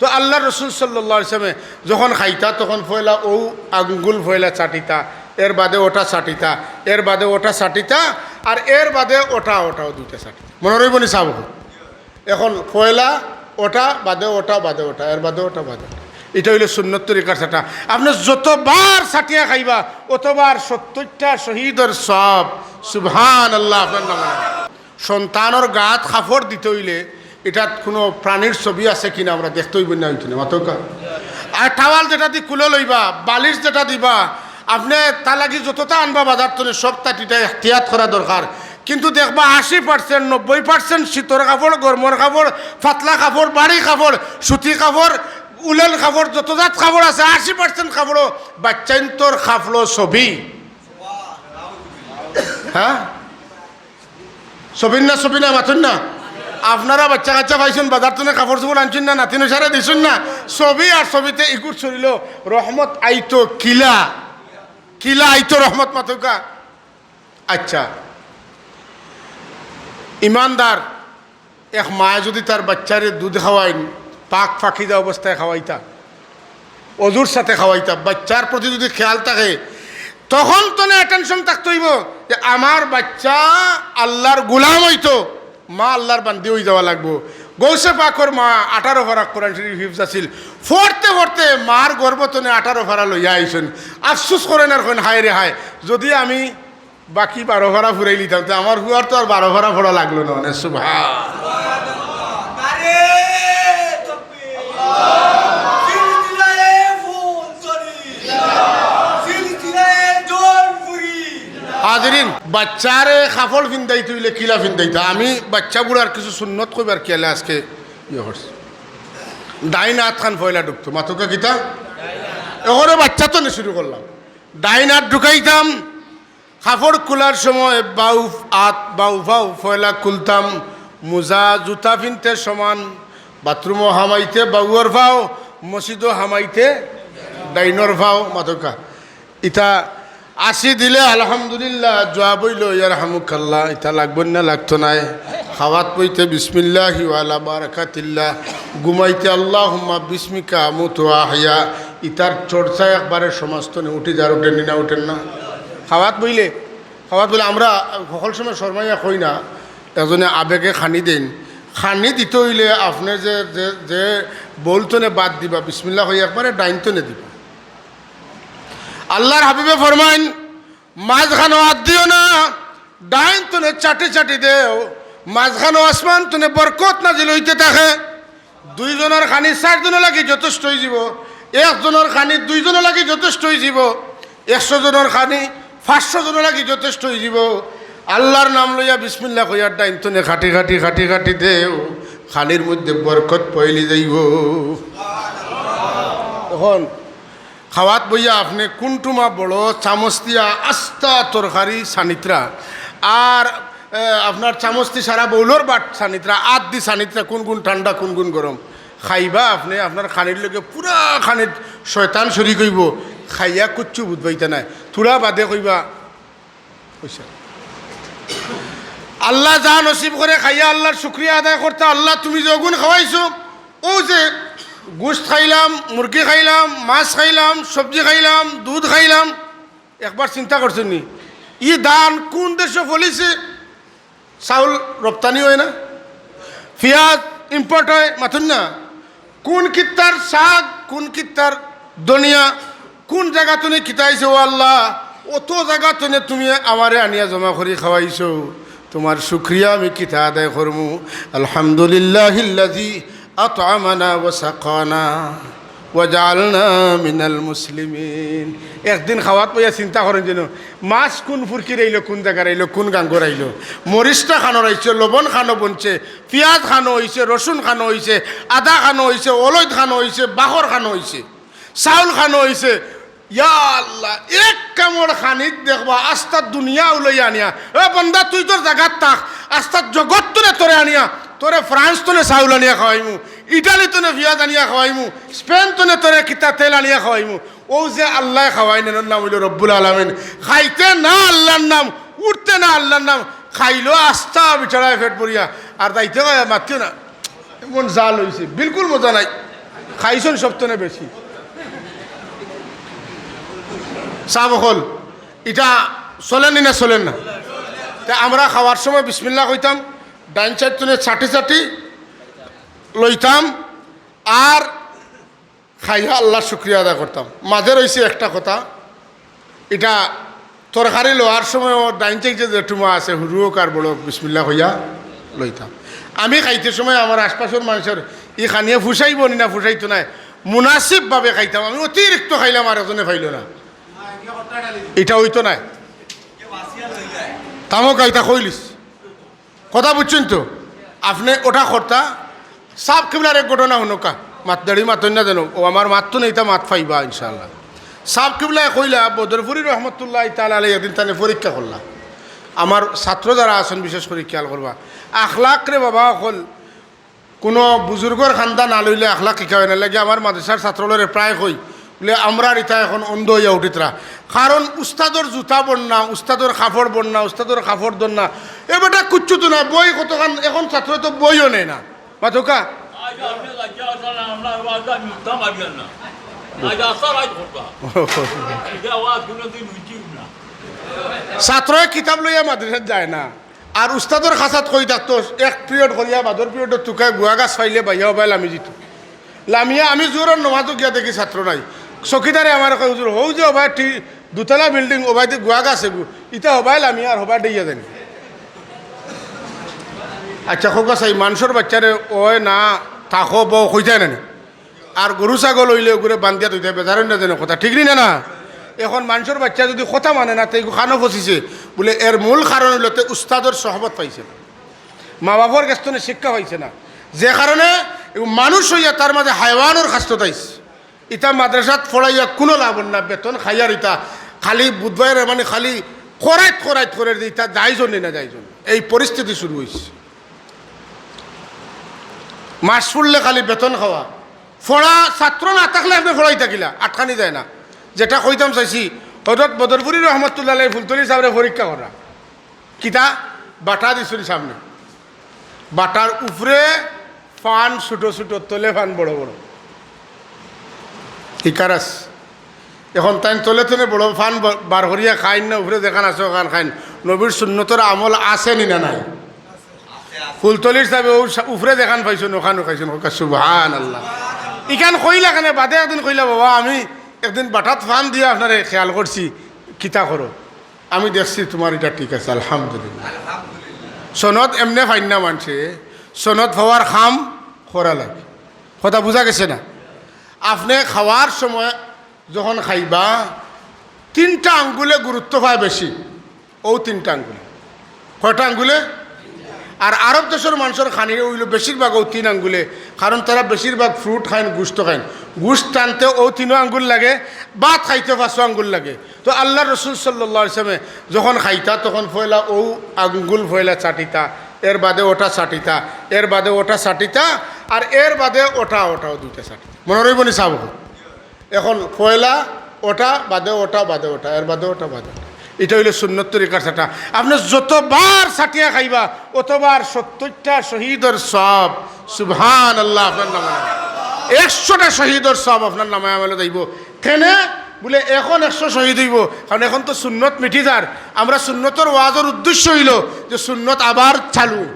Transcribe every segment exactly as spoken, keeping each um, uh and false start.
তো আল্লার রসুল সাল্লাল্লাহু আলাইহি ওয়াসাল্লামে যখন খাইতা, তখন পয়লা অউ আঙ্গুল পয়লা চাটিতা, এর বাদে ওটা চাটিতা, এর বাদে ওটা চাটিতা, আর এর বাদে ওটা, ওটাও দুইটা চাটিতা। মনো রইবো নি সাব? এখন পয়লা ওটা, বাদে ওটা, বাদে ওটা, এর বাদে ওটা, বাদে ওটা। ইটা অইলো সুন্নত তরিকার চাটা। আপনে যতবার চাটিয়া খাইবা, অতবার সত্তইরটা শহীদর সওয়াব। সুবহানাল্লাহ, আপনার নাম। সন্তানর গাত কাপড় দিতে অইলে ইটাত কুনু প্রাণীর ছবি আছে কিনা আমরা দেখতে অইবো না, অইতো না, মাতউক্কা। আর টাওয়াল যেটা দি কুলে লইবা, বালিশ যেটা দিবা, আপনে তার লাগি যতটা আনবা বাজার তনে, সবটা ইটা এহতিয়াত করা দরকার। কিন্তু দেখবা, আশি পার্সেন্ট, নব্বই পার্সেন্ট শীতর কাপড়, গরমর কাপড়, পাতলা কাপড়, ভারি কাপড়, সুতি কাপড়, উলেন কাপড়, যত জাত কাপড় আছে, আশি পার্সেন্ট কাপড়ও বাইচ্চাইন্তর কাপড়ও ছবি। হ্যাঁ, ছবির না, ছবি না, মাতইন না। আপনারা বাইচ্চা কাইচ্চা পাইছইন, বাজার তনে কাপড় চোপড় আনছইন না, নাতি নসারে দিছইন না, ছবি আর ছবিতে ইগুর শরীলো রহমত আইতো কিলা, কিলা আইতো রহমত, মাতউক্কা। আচ্ছা, ইমানদার এক মায় যুদি তার বাইচ্চারে দুধ খাওয়াইন, পাক পাকিজা অবস্থায় খাওয়াইতা, অজুর সাথে খাওয়াইতা, বাইচ্চার প্রতি যুদি খেয়াল থাকে, তখন তনে attention থাকতে অইবো যে আমার বাইচ্চা আল্লার গোলাম অইতো, মা আল্লার বান্দি অই যাওয়া লাগবো। গৌসে পাকর মা আঠারো পারা কোরআন শরীফ হিফজ আছিল, পড়তে পড়তে মার গর্ভ তনে আঠারো পারা লইয়া আইছইন। আফসুস করইন আর কইন, হায় রে হায়, যুদি আমি বাকি বারো পারা ফুরাইলিতাম, তে আমার ফুয়ার তো আর বারো পারা পড়া লাগলো না, মানে, সুবহান। হাজিরিন, বাইচ্চারে কাপড় ফিন্দাইতে অইলে কিলা ফিন্দাইতা? আমি বাইচ্চা বুড়ার কিছু সুন্নত কইবার খেয়ালে আজকে ইয়ে করছি। ডাইন আতখান পয়লা ঢুকতো, মাতউক্কা কিতা? এখনো বাইচ্চা তনে শুরু করলাম। ডাইন আত ঢুকাইতাম, কাপড় খুলার সময় বাউ আত, বাউ পাও পয়লা খুলতাম, মুজা, জুতা ফিনতে সমান, বাথরুমো হামাইতে বাউর পাও, মসজিদো হামাইতে ডাইনর পাও, মাতউক্কা। ইতা আশি দিলে আলহামদুলিল্লাহ, জুয়াব অইলো ইয়ারহামুকাল্লাহ, ইতা লাগবো না, লাগতো নায়। খাওয়াত বইতে বিসমিল্লাহি ওয়ালা বারাকাতিল্লাহ, ঘুমাইতে আল্লাহুম্মা বিসমিকা আমুতু ওয়া আহইয়া, ইতার চর্চা একবারে সমাজ তনে উঠি যার, উঠের নি না, উঠের না? খাওয়াত বইলে, খাওয়াত বইলে আমরা হকল সময় শরমাইয়া কই না, একজনে আবেগে খানি দেইন। খানি দিতে অইলে আপনে যে, যে, যে বাউ তনে বাদ দিবা, বিসমিল্লাহ কইয়া একবারে ডাইন তনে দিবা। আল্লার হাবিবে ফরমাইন, মাঝখানো আত দিও না, ডাইন তনে চাটি চাটি দেও, মাঝখানো আসমান তনে বরকত নাজিল অইতে থাকে। দুইজনর খানি চাইরজনর লাগি যথেষ্ট অইযিবো, একজনর খানি দুইজনর লাগি যথেষ্ট অইযিবো, একশো জনর খানি পাঁচশো জনর লাগি যথেষ্ট অইযিবো। আল্লার নাম লইয়া বিসমিল্লাহ কইয়া ডাইন তনে খাটি খাটি খাটি খাটি দেও, খানির মধ্যে বরকত পয়লি যাইবো। অখন খাওয়াত বইয়া আপনে কুনটুমা বড় চামচ দিয়া আস্তা তরকারি ছানিত্রা, আর, এ, আপনার চামচ দি সারা বউলর বাট ছানিত্রা, আত দি ছানিত্রা, কুনগুন ঠান্ডা, কুনগুন গরম। খাইবা আপনে, আপনার খানির লগে পুরা খানিত শয়তান শরিক অইবো, খাইয়া কুচ্ছু বুঝবাইতা নায়। থুড়া বাদে কইবা, অইছে। আল্লায় যা নসিব করে খাইয়া আল্লার শুকরিয়া আদায় করতা। আল্লা, তুমি যে অগুন খাওয়াইছো, অউ যে গোস্ত খাইলাম, মুরগি খাইলাম, মাছ খাইলাম, সবজি খাইলাম, দুধ খাইলাম, একবার চিন্তা করছো নি? ই ধান কুন দেশো ফলিছে? চাউল রপ্তানি অয় না? পিয়াজ import অয়, মাতইন না? কুন কিত্তার শাক, কুন কিত্তার ধনিয়া, কুন জাগা তনে কিতা আইছে, ও আল্লা, অত জাগা তনে তুমি আমারে আনিয়া জমা করি খাওয়াইছো, তুমার শুকরিয়া আমি কিতা আদায় করমু? আলহামদুলিল্লাহিল্লাযী আতআমানা ওয়া সাকানা ওয়া জাআলনা মিনাল মুসলিমিন। একদিন খাওয়াত বইয়া চিন্তা করইন যেন, মাছ কুন ফুরকির আইলো, কুন জাগার আইলো, কুন গাঙ্গর আইলো, মরিচটা খানোর আইছে, লবণ খানো বনছে, পিয়াজ খানো অইছে, রসুন খানো অইছে, আদা খানো অইছে, অলইদ খানো অইছে, বাখর খানো অইছে, চাউল খানো অইছে। ইয়া আল্লা, এক কামড় খানিত দেখবা আস্তা দুনিয়া উলাই আনিয়া। এ বন্দা, তুই তোর জাগাত থাক, আস্তা জগত তনে তোরে আনিয়া, তোরে ফ্রান্স তনে চাউল আনিয়া খাওয়াইমু, ইটালি তনে পিয়াজ আনিয়া খাওয়াইমু, স্পেন তনে তোরে কিতা তেল আনিয়া খাওয়াইমু। অউ যে আল্লায় খাওয়াইন, এনর নাম অইলো রব্বুল আলামিন। খাইতে না আল্লার নাম, উঠতে না আল্লার নাম, খাইলো আস্তা বিছানায় পেট ভরিয়া, আর যাইতে কয় মাতিও না। এমন জাল অইছে, বিলকুল মজা নাই। খাইছইন সবতনে বেশি। সাব অকল, ইটা চলের নি না চলের না? তে আমরা খাওয়ার সময় বিসমিল্লাহ কইতাম, ডাইন সাইড তনে চাটি চাটি লইতাম, আর খাইয়া আল্লাহর শুকরিয়া আদায় করতাম। মাঝে রইছে একটা কথা, ইটা তরকারি লওয়ার সময় ডাইন সাইডে যে জেঠুমা আছে, হুরু অউক আর বড় অউক, বিসমিল্লাহ কইয়া লইতাম। আমি খাইতে সময় আমার আশপাশর মানষর ই খানিয়ে ফুসাইবো নি না ফুসাইতো নায়, মুনাসিবভাবে খাইতাম। আমি অতিরিক্ত খাইলাম, আর একজনে পাইলো না, ইটা অইতো নায়। তামুক ইটা কইলিছ। কথা বুঝছইন তো? আপনে ওটা করতা। সাব কিবলার এক ঘটনা হুনউক্কা, মাত দাড়ি মাতইন না যেন, অউ আমার মাত তো নেই, তা মাত পাইবা ইনশাআল্লাহ। সাব কিবলায় কইলা, বদরপুরি রহমতুল্লাহি তাআলা আলাইহি একদিন তানে পরীক্ষা করলা। আমার ছাত্র যারা আছইন বিশেষ করি খেয়াল করবা, আখলাক রে বাবা অকল, কুনু বুজুর্গর কান্দা না লইলে আখলাক শিখা অয় না। এরলাগি আমার মাদ্রাসার ছাত্র অকলরে প্রায় কই, বুলে, "আমরার ইতা এখন অন্ধ অইয়া উঠিতরা।" কারণ উস্তাদর জুতা বন্না, উস্তাদর কাপড় বন্না, উস্তাদর কাপড় দন্না। এ বেটা কুচ্ছু তো না, বই কতখান, এখন ছাত্র তো বইও নেয় না। মাতউক্কা? আজ আপনি রাজ্যে আসেন, আমরা ওয়াজ আর মিথ্যা মারিয়ার না। আজ আশা রাজ করবা। এটা ওয়াজ কোনোদিন উচিত না। ছাত্রয় কিতাব লইয়া মাদ্রাসাত যায় না। আর উস্তাদর খাছাত কই থাকতো, এক পিরিয়ড করিয়া বাদর পিরিয়ডো তুকায় গুয়া গাছ পাইলে বাইয়া হবায় লামি দিত। লামিয়া আমি জোহরর নমাজো গিয়া দেখি ছাত্র নাই। চকিদারে আমারে কয়, "হুজুর, হউ যে হবায় টি-, দুতলা বিল্ডিং, হবায়দি গুয়া গাছ এগু, ইতা হবায় লামিয়া আর হবায় ডেইয়া যায়নি।" আচ্ছা, কউক্কা চাই, মানষর বাইচ্চারে অয় না, থাকো বও কইতায় না নি? আর গরু ছাগল অইলে অগুরে বান্ধিয়া থইতায়, বেজার অইন না যেন কথা, ঠিক নি না, না? এখন মানষর বাইচ্চা যুদি কথা মানে না, তে এগু কানো ফসিছে, বুলে এর মূল কারণ অইলো তে উস্তাদর সহবত পাইছে না, মা বাপর গেছ তনে শিক্ষা পাইছে না, যে কারণে এগু মানুষ অইয়া তার মাঝে হায়ওয়ানর খাস্তত আইছে। ইতা মাদ্রাসাত পড়াইয়া কুনু লাভ অর না, বেতন খাইয়ার ইতা খালি বুধবারে মানে খালি করাইত করাইত করের যে ইতা জাইজ নি না জাইজ নি, এই পরিস্থিতি শুরু অইছে। মাস ফুরলে খালি বেতন খাওয়া। পড়া, ছাত্র না থাকলে আপনে পড়াইতা কিলা? আটকানি যায় না। যেটা কইতাম চাইছি, হযরত বদরপুরি রহমতুল্লাহ আলাইহি ফুলতলি ছাবরে পরীক্ষা করা। কিতা? বাটা দিছইন সামনে। বাটার উপরে ফান ছোট ছোট, তলে ফান বড় বড়। ইকারাস। এখন তাইন তলে তলে বড় ফান ব-, বার করিয়া খাইন না, উপরে যেখান আছে ওখান খাইন। নবীর সুন্নতর আমল আছে নি না নাই? ফুলতলির ছাবে অউ সা-, উপরে যেখান পাইছইন, ওখানও খাইছইন। কউক্কা সুবহানাল্লাহ। ইখান কইলা কেনে? বাদে একদিন কইলা, "বাবা, আমি একদিন বাটাত ফান দিয়া আপনারে খেয়াল করছি, কিতা করো?" আমি দেখছি তুমার ইটা ঠিক আছে, আলহামদুলিল্লাহ। সনদ এমনে পাইন না মানষে, সনদ পাওয়ার কাম করা লাগে। কথা বুঝা গেছে না? আপনে খাওয়ার সময় যখন খাইবা, তিনটা আঙ্গুলে গুরুত্ব পায় বেশি, অউ তিনটা আঙ্গুলে। কয়টা আঙ্গুলে? আর আরব দেশর মানষর খানি অইলো বেশিরভাগ অউ তিন আঙ্গুলে, কারণ তারা বেশিরভাগ fruit খাইন, গুস্ত খাইন। গুস্ত টানতে অউ তিনো আঙ্গুল লাগে, ভাত খাইতে পাঁচো আঙ্গুল লাগে। তো আল্লার রসুল সাল্লাল্লাহু আলাইহি ওয়াসাল্লামে যখন খাইতা, তখন পয়লা অউ আঙ্গুল পয়লা চাটিতা, এর বাদে ওটা চাটিতা, এর বাদে ওটা চাটিতা, আর এর বাদে ওটা, ওটাও দুইটা চাটিতা। মনো রইবো নি সাব? এখন পয়লা ওটা, বাদে ওটা, বাদে ওটা, এর বাদে ওটা, বাদে ওটা। ইটা অইলো সুন্নত তরিকার চাটা। আপনে যতবার চাটিয়া খাইবা, অতবার সত্তইরটা শহীদর সওয়াব। সুবহানাল্লাহ, আপনার নামায়। একশোটা শহীদর সওয়াব আপনার নামায় আমলো যাইবো। কেনে? বুলে, এখন একশো শহীদ অইবো, কারণ এখন তো সুন্নত মিটি যার। আমরা সুন্নতর ওয়াজর উদ্দেশ্য অইলো যে সুন্নত আবার চালু।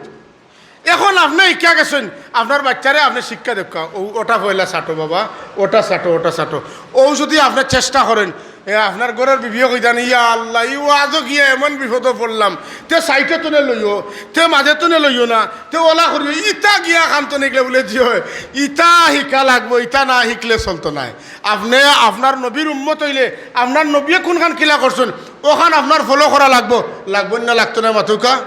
এখন আপনে ইকা গেছইন, আপনার বাইচ্চারে আপনে শিক্ষা দেউক্কা, অউ ওটা পয়লা চাটো বাবা, ওটা চাটো, ওটা চাটো। অউ যুদি আপনে চেষ্টা করইন, এ, আপনার ঘরর বিবিয়ে কইতা নি, "ইয়া আল্লাহ, ই ওয়াজো গিয়া এমন বিপদো পড়লাম, তে সাইডো তনে লইও, তে মাঝে তনে লইও না, তে ওলা করিও, ইতা গিয়া কাম তনে গেলে বুলে জি অয়, ইতা হিকা লাগবো, ইতা না হিকলে চলতো নায়।" আপনে আপনার নবীর উম্মত অইলে, আপনার নবীয়ে কুনখান কিলা করছইন, অখান আপনার follow করা লাগবো, লাগবো না লাগতো না মাতউক্কা?